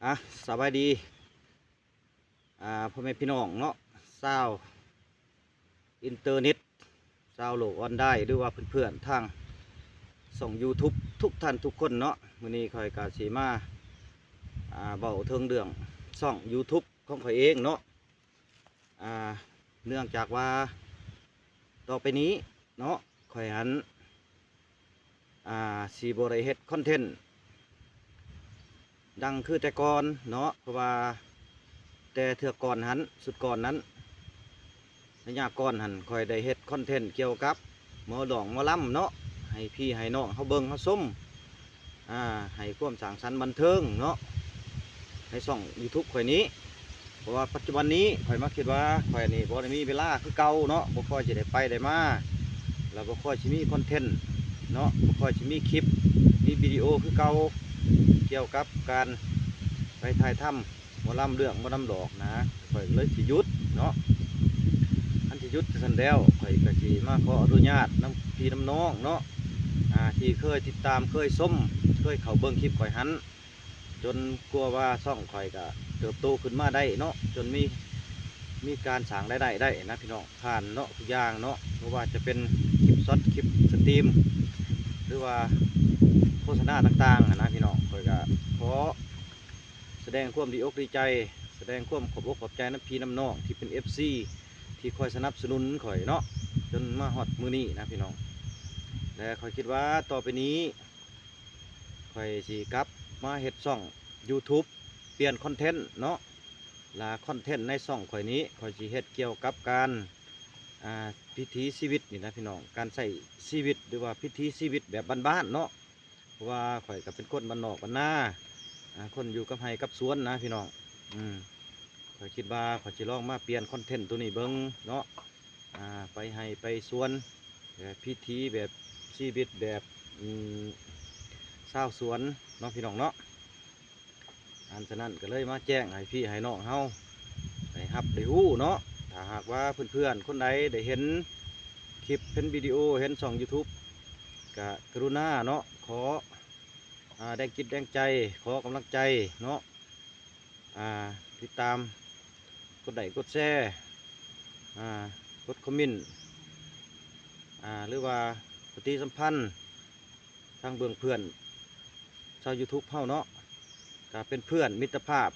ອ່ະ ສະບາຍດີ ອ່າ ພໍ່ແມ່ພີ່ນ້ອງເນາະ ຊາວອິນເຕີເນັດ ຊາວໂລກອອນລາຍ ຫຼືວ່າເພື່ອນໆທາງຊ່ອງຢູທູບທຸກທ່ານທຸກຄົນເນາະ. ມື້ນີ້ຂ້ອຍກໍຊິມາ ອ່າ ເວົ້າເຖິງເລື່ອງຊ່ອງຢູທູບຂອງຂ້ອຍເອງເນາະ. ອ່າ ເນື່ອງຈາກວ່າຕໍ່ໄປນີ້ເນາະ ຂ້ອຍຫັ້ນ ອ່າ ຊິບໍ່ໄດ້ເຮັດຄອນເທັນດັງຄືແຕ່ກ່ອນເນາະ ເພາະວ່າແຕ່ເທື່ອກ່ອນຫັ້ນ ຊຸດກ່ອນນັ້ນ ໄລຍະກ່ອນຫັ້ນ ຂ້ອຍໄດ້ເຮັດຄອນເທັນກ່ຽວກັບໝໍຮ້ອງໝໍລຳເນາະ ໃຫ້ພີ່ໃຫ້ນ້ອງເຮົາເບິ່ງເຮົາຊົມ ອ່າ ໃຫ້ຄວາມສ້າງສັນບັນເທີງເນາະ ໃນຊ່ອງຢູທູບຂ້ອຍນີ້. ເພາະວ່າປັດຈຸບັນນີ້ຂ້ອຍມາຄິດວ່າ ຂ້ອຍນີ້ບໍ່ໄດ້ມີເວລາຄືເກົ່າເນາະ ບໍ່ຄ່ອຍຊິໄດ້ໄປໄດ້ມາ ແລ້ວບໍ່ຄ່ອຍຊິມີຄອນເທັນເນາະ ບໍ່ຄ່ອຍຊິມີຄລິບ ມີວິດີໂອຄືເກົ່າ ກ່ຽວກັບການໄປຖ່າຍທຳ ໝໍລຳເລື່ອງໝໍລຳດອກນະ ຂ້ອຍກໍເລີຍຊິຢຸດເນາະ. ອັນຊິຢຸດຊັ້ນແລ້ວ ຂ້ອຍກໍຊິມາຂໍອະນຸຍາດນຳພີ່ນຳນ້ອງເນາະ ອ່າ ທີ່ເຄີຍຕິດຕາມ ເຄີຍຊົມ ເຄີຍເຂົ້າເບິ່ງຄລິບຂ້ອຍຫັ້ນ ຈົນກວ່າວ່າຊ່ອງຂ້ອຍກໍເຕີບໂຕຂຶ້ນມາໄດ້ເນາະ ຈົນມີ ມີການສ້າງລາຍໄດ້ໄດ້ນະພີ່ນ້ອງ ຜ່ານເນາະ ທຸກຢ່າງເນາະ ບໍ່ວ່າຈະເປັນຄລິບຊັອດ ຄລິບສະຕຣີມ ຫຼືວ່າໂຄສະນາຕ່າງໆຫັ້ນນະພີ່ນ້ອງ. ຂ້ອຍກໍຂໍ ສະແດງຄວາມດີອົກດີໃຈ ສະແດງຄວາມຂອບອົກຂອບໃຈນຳພີ່ນຳນ້ອງທີ່ເປັນເອັຟຊີ ທີ່ຄອຍສະໜັບສະໜູນຂ້ອຍເນາະ ຈົນມາຮອດມື້ນີ້ນະພີ່ນ້ອງ. ແລະ ຂ້ອຍຄິດວ່າຕໍ່ໄປນີ້ ຂ້ອຍຊິກັບມາເຮັດຊ່ອງຢູທູບ ປ່ຽນຄອນເທັນເນາະ ລະຄອນເທັນໃນຊ່ອງຂ້ອຍນີ້ ຂ້ອຍຊິເຮັດກ່ຽວກັບການ ອ່າ ວິຖີຊີວິດນີ້ນະພີ່ນ້ອງ ການໃຊ້ຊີວິດ ຫຼືວ່າວິຖີຊີວິດແບບບ້ານໆເນາະ. ເພາະວ່າຂ້ອຍກໍເປັນຄົນບ້ານນອກບ້ານນາ ອ່າ ຄົນຢູ່ກັບໄຮ່ກັບສວນນະພີ່ນ້ອງ. ອືມ ຂ້ອຍຄິດວ່າຂ້ອຍຊິລອງມາປ່ຽນຄອນເທັນໂຕນີ້ເບິ່ງເນາະ ອ່າ ໄປໄຮ່ໄປສວນ ແບບວິຖີແບບຊີວິດແບບ ອືມ ຊາວສວນເນາະ ພີ່ນ້ອງເນາະ. ອັນສະນັ້ນກໍເລີຍມາແຈ້ງໃຫ້ພີ່ໃຫ້ນ້ອງເຮົາໄດ້ຮັບໄດ້ຮູ້ເນາະ. ຖ້າຫາກວ່າເພື່ອນໆຄົນໃດໄດ້ເຫັນຄລິບ ເຫັນວິດີໂອ ເຫັນຊ່ອງຢູທູບ ກະກະລຸນາເນາະ ຂໍ ອ່າ ແຮງຈິດແຮງໃຈ ຂໍກຳລັງໃຈເນາະ ອ່າ ຕິດຕາມ ກົດໄລ້ກົດແຊ ອ່າ ກົດຄອມເມັນ ອ່າ ຫຼືວ່າປະຕິສຳພັນທາງເບື້ອງເພື່ອນຊາວຢູທູບເຮົາເນາະ ກະເປັນເພື່ອນມິດຕະພາບ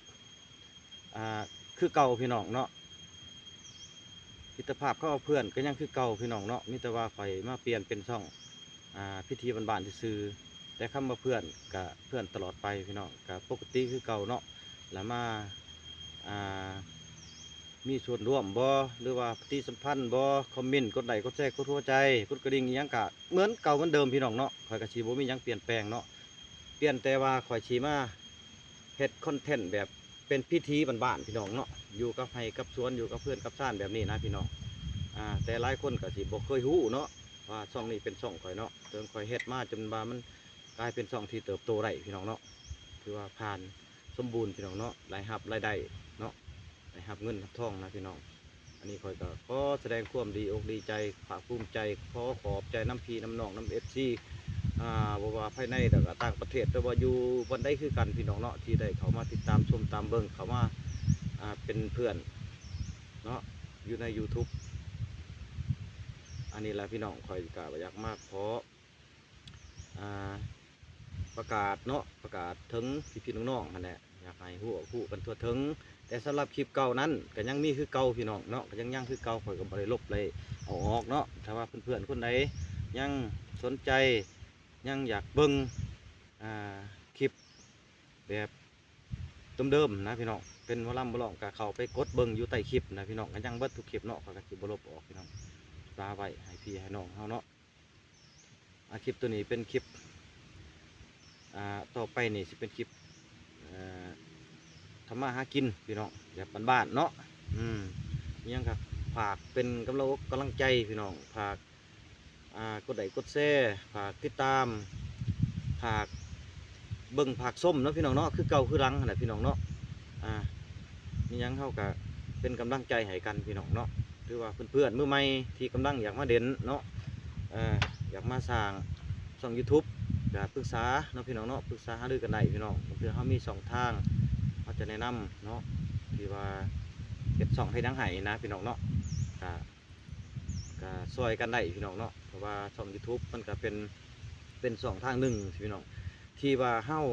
ອ່າ ຄືເກົ່າພີ່ນ້ອງເນາະ. ມິດຕະພາບເຂົາເອົາເພື່ອນກໍຍັງຄືເກົ່າພີ່ນ້ອງເນາະ ມີແຕ່ວ່າຂ້ອຍມາປ່ຽນເປັນຊ່ອງ ອ່າ ພິທີບ້ານໆຊື່ໆ ແຕ່ຄຳວ່າເພື່ອນກະເພື່ອນຕະຫຼອດໄປພີ່ນ້ອງ ກະປົກກະຕິຄືເກົ່າເນາະ. ລະມາ ອ່າ ມີສ່ວນຮ່ວມບໍ່ ຫຼືວ່າປະຕິສຳພັນບໍ່ ຄອມເມັນ ກົດໄລ້ ກົດແຊ ກົດຫົວໃຈ ກົດກະດິ່ງ ອີ່ຫຍັງກະເໝືອນເກົ່າເໝືອນເດີມພີ່ນ້ອງເນາະ. ຂ້ອຍກະຊິບໍ່ມີຫຍັງປ່ຽນແປງເນາະ ປ່ຽນແຕ່ວ່າຂ້ອຍຊິມາເຮັດຄອນເທັນແບບ ເປັນພິທີບ້ານໆພີ່ນ້ອງເນາະ ຢູ່ກັບໄຮ່ກັບສວນ ຢູ່ກັບເຮືອນກັບຊານແບບນີ້ນະພີ່ນ້ອງ. ອ່າ ແຕ່ຫຼາຍຄົນກໍຊິບໍ່ເຄີຍຮູ້ເນາະ ວ່າຊ່ອງນີ້ເປັນຊ່ອງຂ້ອຍເນາະ ເຖິງຂ້ອຍເຮັດມາຈົນວ່າມັນກາຍເປັນຊ່ອງທີ່ເຕີບໂຕໄດ້ພີ່ນ້ອງເນາະ ຖືວ່າຜ່ານສົມບູນພີ່ນ້ອງເນາະ ລາຍຮັບລາຍໄດ້ເນາະ ໄດ້ຮັບເງິນຮັບທອງນະພີ່ນ້ອງ. ອັນນີ້ຂ້ອຍກໍຂໍສະແດງຄວາມດີອົກດີໃຈ ພາກພູມໃຈ ຂໍຂອບໃຈນຳພີ່ນຳນ້ອງນຳເອັຟຊີ ອ່າ ບໍ່ວ່າພາຍໃນແລ້ວກໍຕ່າງປະເທດ ຫຼືວ່າຢູ່ບ່ອນໃດຄືກັນພີ່ນ້ອງເນາະ ທີ່ໄດ້ເຂົ້າມາຕິດຕາມຊົມຕາມເບິ່ງ ເຂົ້າມາ ອ່າ ເປັນເພື່ອນເນາະ ຢູ່ໃນຢູທູບ. ອັນນີ້ລະພີ່ນ້ອງ ຂ້ອຍກໍຢາກມາຂໍ ອ່າ ປະກາດເນາະ ປະກາດເຖິງພີ່ໆນ້ອງໆຫັ້ນແຫຼະ ຢາກໃຫ້ຮູ້ ຮູ້ກັນທົ່ວເຖິງ. ແຕ່ສຳລັບຄລິບເກົ່ານັ້ນກໍຍັງມີຄືເກົ່າພີ່ນ້ອງເນາະ ກໍຍັງ ຍັງຄືເກົ່າ ຂ້ອຍກໍບໍ່ໄດ້ລົບໄດ້ເອົາອອກເນາະ. ຖ້າວ່າເພື່ອນໆຄົນໃດຍັງສົນໃຈ ຍັງຢາກເບິ່ງ ອ່າ ຄລິບແບບເດີມໆນະພີ່ນ້ອງ ເປັນໝໍລຳໝໍຮ້ອງ ກໍເຂົ້າໄປກົດເບິ່ງຢູ່ໃຕ້ຄລິບນະພີ່ນ້ອງ ກໍຍັງເບິດທຸກຄລິບເນາະ ຂ້ອຍກໍຊິບໍ່ລົບອອກພີ່ນ້ອງ ຕາໄວ້ໃຫ້ພີ່ໃຫ້ນ້ອງເຮົາເນາະ. ອ່າ ຄລິບໂຕນີ້ເປັນຄລິບ ອ່າ ຕໍ່ໄປນີ້ຊິເປັນຄລິບ ເອີ ທຳມາຫາກິນພີ່ນ້ອງ ແບບບ້ານໆເນາະ. ອືມ ຫຍັງກໍຝາກເປັນກຳລັງອົກກຳລັງໃຈພີ່ນ້ອງ ຝາກ ອ່າ ກົດໄລ້ກົດແຊ ຝາກຕິດຕາມ ຝາກເບິ່ງ ຝາກຊົມເນາະພີ່ນ້ອງເນາະ ຄືເກົ່າຄືຫຼັງຫັ້ນແຫຼະພີ່ນ້ອງເນາະ. ອ່າ ມີຫຍັງເຮົາກະເປັນກຳລັງໃຈໃຫ້ກັນພີ່ນ້ອງເນາະ ຖືວ່າເພື່ອນໆມືໃໝ່ທີ່ກຳລັງຢາກມາເດັ່ນເນາະ ເອີ ຢາກມາສ້າງຊ່ອງຢູທູບ ກະປຶກສາເນາະພີ່ນ້ອງເນາະ ປຶກສາຫາລືກັນໄດ້ພີ່ນ້ອງ. ບາງເທື່ອເຮົາມີຊ່ອງທາງ ເຮົາຈະແນະນຳເນາະ ທີ່ວ່າເຮັດຊ່ອງເຮັດຫຍັງໃຫ້ນະພີ່ນ້ອງເນາະ ກະ ກະຊ່ອຍກັນໄດ້ພີ່ນ້ອງເນາະ ເພາະວ່າຊ່ອງ YouTube ມັນກະເປັນ ເປັນຊ່ອງທາງໜຶ່ງພີ່ນ້ອງ ທີ່ວ່າເຮົາ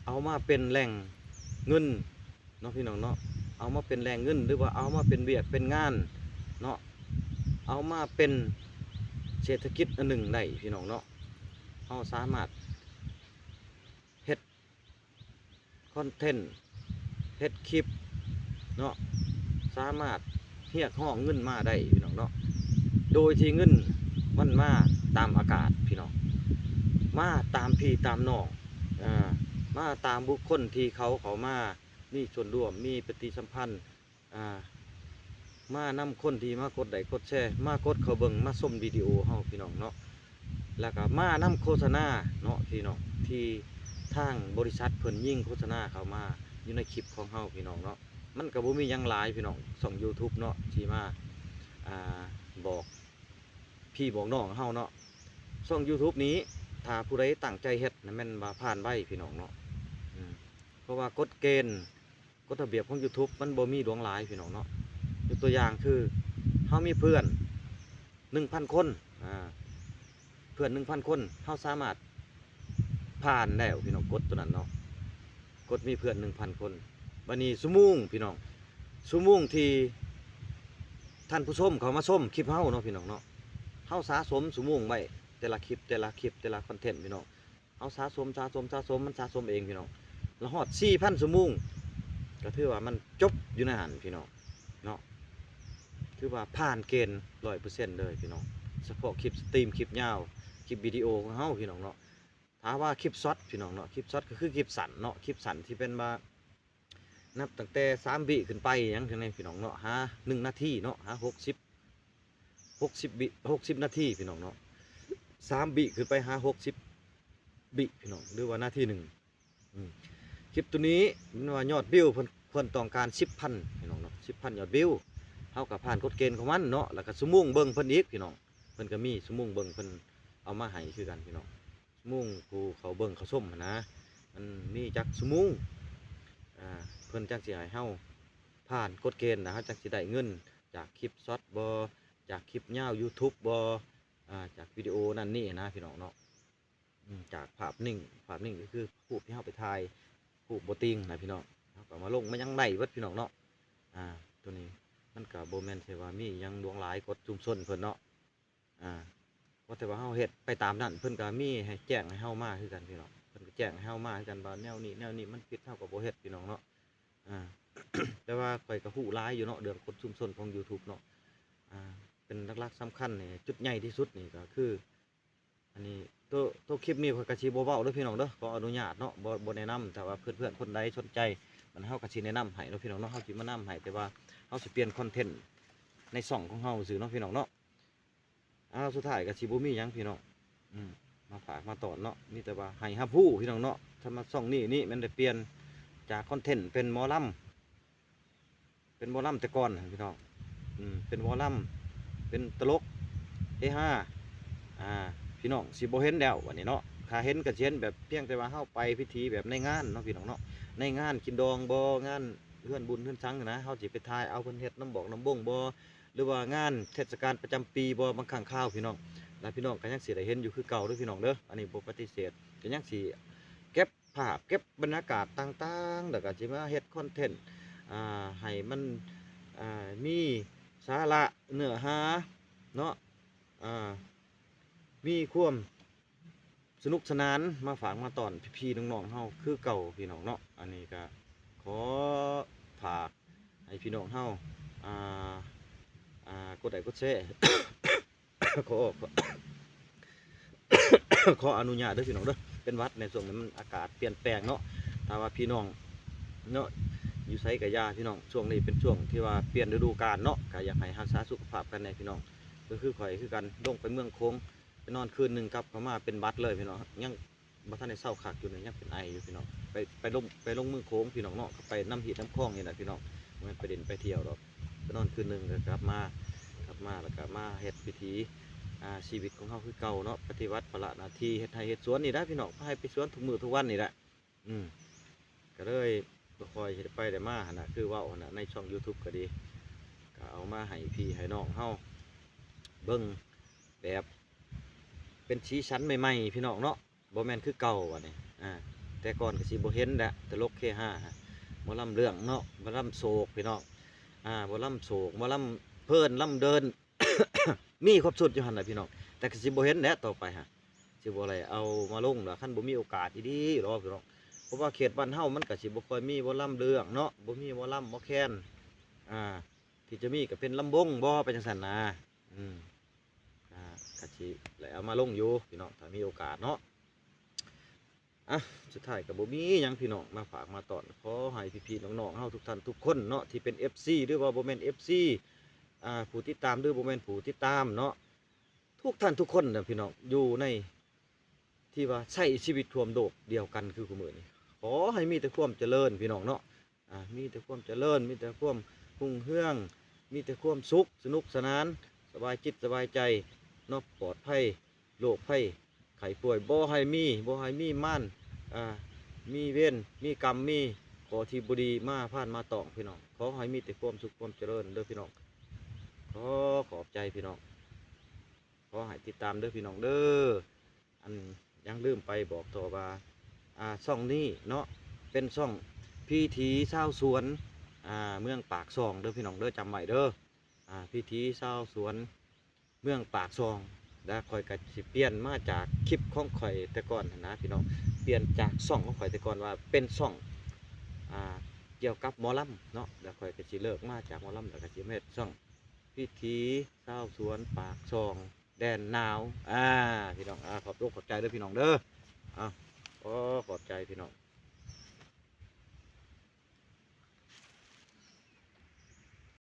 ເອົາມາເປັນແຫຼ່ງເງິນເນາະພີ່ນ້ອງເນາະ ເອົາມາເປັນແຫຼ່ງເງິນ ຫຼືວ່າເອົາມາເປັນວຽກເປັນງານເນາະ ເອົາມາເປັນເສດຖະກິດອັນໜຶ່ງໄດ້ພີ່ນ້ອງເນາະ ເຮົາສາມາດເຮັດຄອນເທັນ ເຮັດຄລິບເນາະ ສາມາດຮຽກຮ້ອງເງິນມາໄດ້ພີ່ນ້ອງເນາະ ໂດຍທີ່ເງິນມັນມາຕາມອາກາດພີ່ນ້ອງ ມາຕາມພີ່ຕາມນ້ອງ ເອີ ມາຕາມບຸກຄົນທີ່ເຂົາເຂົ້າມາ ມີສ່ວນຮ່ວມ ມີປະຕິສຳພັນ ອ່າ ມານຳຄົນທີ່ມາກົດໄລ້ກົດແຊ ມາກົດເຂົ້າເບິ່ງ ມາຊົມວິດີໂອເຮົາພີ່ນ້ອງເນາະ ແລ້ວກໍມານຳໂຄສະນາເນາະພີ່ນ້ອງ ທີ່ທາງບໍລິສັດເພິ່ນຍິງໂຄສະນາເຂົ້າມາຢູ່ໃນຄລິບຂອງເຮົາພີ່ນ້ອງເນາະ ມັນກໍບໍ່ມີຫຍັງຫຼາຍພີ່ນ້ອງ ຊ່ອງ YouTube ເນາະ ທີ່ມາ ອ່າ ບອກພີ່ບອກນ້ອງເຮົາເນາະ ຊ່ອງ YouTube ນີ້ ຖ້າຜູ້ໃດຕັ້ງໃຈເຮັດນະ ແມ່ນວ່າຜ່ານໄວພີ່ນ້ອງເນາະ ອືມ ເພາະວ່າກົດເກນ ກົດລະບຽບຂອງ YouTube ມັນບໍ່ມີຫຼວງຫຼາຍພີ່ນ້ອງເນາະ ຍົກຕົວຢ່າງຄື ເຮົາມີເພື່ອນໜຶ່ງພັນຄົນ ອ່າ ເພື່ອນໜຶ່ງພັນຄົນ ເຮົາສາມາດຜ່ານແລ້ວພີ່ນ້ອງ ກົດຕົວນັ້ນເນາະ ກົດມີເພື່ອນໜຶ່ງພັນຄົນ ບັດນີ້ຊົ່ວໂມງພີ່ນ້ອງ ຊົ່ວໂມງທີ່ທ່ານຜູ້ຊົມເຂົ້າມາຊົມຄລິບເຮົາເນາະພີ່ນ້ອງເນາະ ເຮົາສະສົມຊົ່ວໂມງໄວ້ ແຕ່ລະຄລິບ ແຕ່ລະຄລິບ ແຕ່ລະຄອນເທັນພີ່ນ້ອງ ເຮົາສະສົມ ສະສົມ ສະສົມ ມັນສະສົມເອງພີ່ນ້ອງ ລະຮອດສີ່ພັນຊົ່ວໂມງ ກໍຖືວ່າມັນຈົບຢູ່ໃນຫັ້ນພີ່ນ້ອງເນາະ ຖືວ່າຜ່ານເກນຮ້ອຍເປີເຊັນເລີຍພີ່ນ້ອງ ສະເພາະຄລິບສະຕຣີມ ຄລິບຍາວ ຄລິບວິດີໂອຂອງເຮົາພີ່ນ້ອງເນາະ ຖ້າວ່າຄລິບຊັອດພີ່ນ້ອງເນາະ ຄລິບຊັອດກໍຄືຄລິບສັ້ນເນາະ ຄລິບສັ້ນທີ່ເປັນວ່າ ນັບຕັ້ງແຕ່ສາມວິຂຶ້ນໄປຫຍັງຈັ່ງໃດພີ່ນ້ອງເນາະ ຫາໜຶ່ງນາທີເນາະ ຫາຫົກສິບ ຫົກສິບວິ ຫົກສິບນາທີພີ່ນ້ອງເນາະ ສາມວິຂຶ້ນໄປຫາຫົກສິບວິພີ່ນ້ອງ ຫຼືວ່ານາທີໜຶ່ງ ອືມ ຄລິບໂຕນີ້ມັນວ່າຍອດວິວເພິ່ນ ເພິ່ນຕ້ອງການສິບພັນພີ່ນ້ອງເນາະ ສິບພັນຍອດວິວ ເຮົາກໍຜ່ານກົດເກນຂອງມັນເນາະ ແລ້ວກໍຊົ່ວໂມງເບິ່ງເພິ່ນອີກພີ່ນ້ອງ ເພິ່ນກໍມີຊົ່ວໂມງເບິ່ງ ເພິ່ນເອົາມາໃຫ້ຄືກັນພີ່ນ້ອງ ໂມງຜູ້ເຂົາເບິ່ງເຂົາຊົມຫັ້ນນະ ມັນມີຈັກຊົ່ວໂມງ ອ່າ ເພິ່ນຈັ່ງຊິໃຫ້ເຮົາຜ່ານກົດເກນ ແລ້ວເຮົາຈັ່ງຊິໄດ້ເງິນຈາກຄລິບຊັອດບໍ ຈາກຄລິບຍາວ YouTube ບໍ ອ່າ ຈາກວິດີໂອນັ້ນນີ້ນະພີ່ນ້ອງເນາະ ອືມ ຈາກພາບນິ້ງ ພາບນິ້ງກໍຄືຮູບທີ່ເຮົາໄປຖ່າຍ ຮູບບໍ່ຕິງນະພີ່ນ້ອງ ເຮົາກໍມາລົງມາຫຍັງໄດ້ເບິດພີ່ນ້ອງເນາະ ອ່າ ໂຕນີ້ມັນກໍບໍ່ແມ່ນຊິວ່າມີຫຍັງຫຼວງຫຼາຍ ກົດຊຸມຊົນເພິ່ນເນາະ ອ່າ ວ່າແຕ່ວ່າເຮົາເຮັດໄປຕາມນັ້ນ ເພິ່ນກໍມີໃຫ້ແຈ້ງໃຫ້ເຮົາມາຄືກັນພີ່ນ້ອງ ເພິ່ນກໍແຈ້ງໃຫ້ເຮົາມາຄືກັນວ່າແນວນີ້ແນວນີ້ມັນຜິດ ເຮົາກໍບໍ່ເຮັດພີ່ນ້ອງເນາະ ອ່າ ແຕ່ວ່າຂ້ອຍກໍຮູ້ຫຼາຍຢູ່ເນາະ ເລື່ອງກົດຊຸມຊົນຂອງ YouTube ເນາະ ອ່າ ເປັນຫຼັກໆສຳຄັນນີ້ ຈຸດໃຫຍ່ທີ່ສຸດນີ້ກໍຄື ອັນນີ້ໂຕ ໂຕຄລິບນີ້ຂ້ອຍກໍຊິບໍ່ເວົ້າເດີພີ່ນ້ອງເດີ ຂໍອະນຸຍາດເນາະ ບໍ່ ບໍ່ແນະນຳ ຖ້າວ່າເພື່ອນໆຄົນໃດສົນໃຈ ມັນ ເຮົາກໍຊິແນະນຳໃຫ້ເນາະພີ່ນ້ອງເນາະ ເຮົາຊິມານຳໃຫ້ ແຕ່ວ່າເຮົາຊິປ່ຽນຄອນເທັນໃນຊ່ອງຂອງເຮົາຊື່ເນາະພີ່ນ້ອງເນາະ ອ່າ ສຸດທ້າຍກໍຊິບໍ່ມີຫຍັງພີ່ນ້ອງ ອືມ ມາຝາກມາຕ້ອນເນາະ ມີແຕ່ວ່າໃຫ້ຮັບຮູ້ພີ່ນ້ອງເນາະ ຖ້າມາຊ່ອງນີ້ນີ້ແມ່ນໄດ້ປ່ຽນຈາກຄອນເທັນເປັນໝໍລຳ ເປັນໝໍລຳແຕ່ກ່ອນຫັ້ນພີ່ນ້ອງ ອືມ ເປັນໝໍລຳ ເປັນຕະຫຼົກ ເຮຮາ ອ່າ ພີ່ນ້ອງຊິບໍ່ເຫັນແລ້ວບັດນີ້ເນາະ ຖ້າເຫັນກໍຊິເຫັນແບບພຽງແຕ່ວ່າເຮົາໄປພິທີແບບໃນງານເນາະພີ່ນ້ອງເນາະ ໃນງານກິນດອງບໍ ງານເຮືອນບຸນເຮືອນສັງນະ ເຮົາຊິໄປຖ່າຍເອົາເພິ່ນເຮັດນ້ຳບອກນ້ຳບົ້ງບໍ ຫຼືວ່າງານເທດສະການປະຈຳປີບໍ ບາງຄັ້ງຄາວພີ່ນ້ອງ ແລ້ວພີ່ນ້ອງກໍຍັງຊິໄດ້ເຫັນຢູ່ຄືເກົ່າເດີພີ່ນ້ອງເດີ ອັນນີ້ບໍ່ປະຕິເສດ ກໍຍັງຊິເກັບ ພາບເກັບບັນຍາກາດຕ່າງໆ ແລ້ວກໍຊິມາເຮັດຄອນເທັນ ອ່າ ໃຫ້ມັນ ອ່າ ມີສາລະເນື້ອຫາເນາະ ອ່າ ມີຄວາມສະໜຸກສະໜານມາຝາກມາຕ້ອນພີ່ໆນ້ອງໆເຮົາຄືເກົ່າພີ່ນ້ອງເນາະ ອັນນີ້ກໍຂໍຝາກໃຫ້ພີ່ນ້ອງເຮົາ ອ່າ ກົດໄລ້ກົດແຊ ຂໍ ຂໍ ຂໍອະນຸຍາດເດີພີ່ນ້ອງເດີ ເປັນຫວັດໃນຊ່ວງນີ້ ມັນອາກາດປ່ຽນແປງເນາະ ຖ້າວ່າພີ່ນ້ອງເນາະ ຢູ່ໃສກໍຢ່າພີ່ນ້ອງ ຊ່ວງນີ້ເປັນຊ່ວງທີ່ວ່າປ່ຽນລະດູການເນາະ ກໍຢາກໃຫ້ຮັກສາສຸຂະພາບກັນແດ່ພີ່ນ້ອງ ກໍຄືຂ້ອຍຄືກັນ ລົງໄປເມືອງໂຂງ ໄປນອນຄືນໜຶ່ງ ກັບເຂົ້າມາເປັນຫວັດເລີຍພີ່ນ້ອງ ຍັງ ບໍ່ທັນໄດ້ເຊົາຄັກຢູ່ນີ້ ຍັງເປັນໄອຢູ່ພີ່ນ້ອງ ໄປ ໄປລົງ ໄປລົງເມືອງໂຂງພີ່ນ້ອງເນາະ ກໍໄປນຳຮີດນຳຄອງນີ້ແຫຼະພີ່ນ້ອງ ບໍ່ແມ່ນໄປຫຼິ້ນໄປທ່ຽວດອກ ໄປນອນຄືນໜຶ່ງກໍກັບມາ ກັບມາແລ້ວກໍມາເຮັດວິຖີ ອ່າ ຊີວິດຂອງເຮົາຄືເກົ່າເນາະ ປະຕິບັດພາລະໜ້າທີ່ ເຮັດໄຮ່ເຮັດສວນນີ້ແຫຼະພີ່ນ້ອງ ໄປໄຮ່ໄປສວນທຸກມື້ທຸກວັນນີ້ແຫຼະ ອືມ ກໍເລີຍບໍ່ຄ່ອຍໄດ້ໄປໄດ້ມາຫັ້ນນະ ຄືເວົ້າຫັ້ນນະ ໃນຊ່ອງ YouTube ກໍດີ ກໍເອົາມາໃຫ້ພີ່ໃຫ້ນ້ອງເຮົາເບິ່ງ ແບບເປັນສີສັນໃໝ່ໆ ພີ່ນ້ອງເນາະ ບໍ່ແມ່ນຄືເກົ່າບາດນີ້ ອາ ແຕ່ກ່ອນກໍຊິບໍ່ເຫັນແຫຼະ ຕະຫຼົກເຄຮາ ໝໍລຳເລື່ອງເນາະ ໝໍລຳໂສກ ພີ່ນ້ອງ ອາ ໝໍລຳໂສກ ໝໍລຳເພີນ ລຳເດີນ ມີຄົບຊຸດຢູ່ຫັ້ນແຫຼະ ພີ່ນ້ອງ ແຕ່ກໍຊິບໍ່ເຫັນແຫຼະຕໍ່ໄປຫັ້ນ ຊິບໍ່ໄດ້ເອົາມາລົງດອກ ຄັນບໍ່ມີໂອກາດອີ່ຫຼີເນາະ ພີ່ນ້ອງ ເພາະວ່າເຂດບ້ານເຮົາມັນກໍຊິບໍ່ຄ່ອຍມີໝໍລຳເລື່ອງເນາະ ບໍ່ມີໝໍລຳໝໍແຄນ ອາ ທີ່ຈະມີກໍເປັນລຳວົງບໍ ໄປຈັ່ງຊັ້ນນະ ອືມ ກະ ກະຊິໄດ້ເອົາມາລົງຢູ່ພີ່ນ້ອງ ຖ້າມີໂອກາດເນາະ ອະ ສຸດທ້າຍກໍບໍ່ມີຫຍັງພີ່ນ້ອງ ມາຝາກມາຕ້ອນ ຂໍໃຫ້ພີ່ໆນ້ອງໆເຮົາທຸກທ່ານທຸກຄົນເນາະ ທີ່ເປັນເອັຟຊີ ຫຼືວ່າບໍ່ແມ່ນເອັຟຊີ ອາ ຜູ້ຕິດຕາມ ຫຼືບໍ່ແມ່ນຜູ້ຕິດຕາມເນາະ ທຸກທ່ານທຸກຄົນນະພີ່ນ້ອງ ຢູ່ໃນ ທີ່ວ່າໃຊ້ຊີວິດຮ່ວມໂລກດຽວກັນຄືຄູ່ມື້ນີ້ ຂໍໃຫ້ມີແຕ່ຄວາມຈະເລີນພີ່ນ້ອງເນາະ ອາ ມີແຕ່ຄວາມຈະເລີນ ມີແຕ່ຄວາມຮຸ່ງເຮືອງ ມີແຕ່ຄວາມສຸກ ສະໜຸກສະໜານ ສະບາຍຈິດສະບາຍໃຈເນາະ ປອດໄພ ໂລກໄພໄຂ້ປ່ວຍ ບໍ່ໃຫ້ມີ ບໍ່ໃຫ້ມີມານ ອາ ມີເວນ ມີກຳ ມີຂໍ້ທີ່ບໍ່ດີມາຜ່ານມາຕ້ອງ ພີ່ນ້ອງ ຂໍໃຫ້ມີແຕ່ຄວາມສຸກຄວາມຈະເລີນເດີພີ່ນ້ອງ ຂໍຂອບໃຈພີ່ນ້ອງ ຂໍໃຫ້ຕິດຕາມເດີພີ່ນ້ອງເດີ ອັນ ຍັງລືມໄປບອກຕໍ່ວ່າ ອາ ຊ່ອງນີ້ເນາະ ເປັນຊ່ອງວິຖີຊາວສວນ ອາ ເມືອງປາກຊ່ອງເດີພີ່ນ້ອງເດີ ຈຳໄວ້ເດີ ອາ ວິຖີຊາວສວນເມືອງປາກຊ່ອງ ແລະຂ້ອຍກໍຊິປ່ຽນມາຈາກຄລິບຂອງຂ້ອຍແຕ່ກ່ອນຫັ້ນນະພີ່ນ້ອງ ປ່ຽນຈາກຊ່ອງຂອງຂ້ອຍແຕ່ກ່ອນວ່າເປັນຊ່ອງ ອາ ກ່ຽວກັບໝໍລຳເນາະ ແລະຂ້ອຍກໍຊິເລີກມາຈາກໝໍລຳ ແລະກໍຊິມາເຮັດຊ່ອງ ວິຖີຊາວສວນປາກຊ່ອງ ແດນໜາວ ອາ ພີ່ນ້ອງ ອາ ຂອບອົກຂອບໃຈເດີພີ່ນ້ອງເດີ ອາ ຂໍຂອບໃຈພີ່ນ້ອງ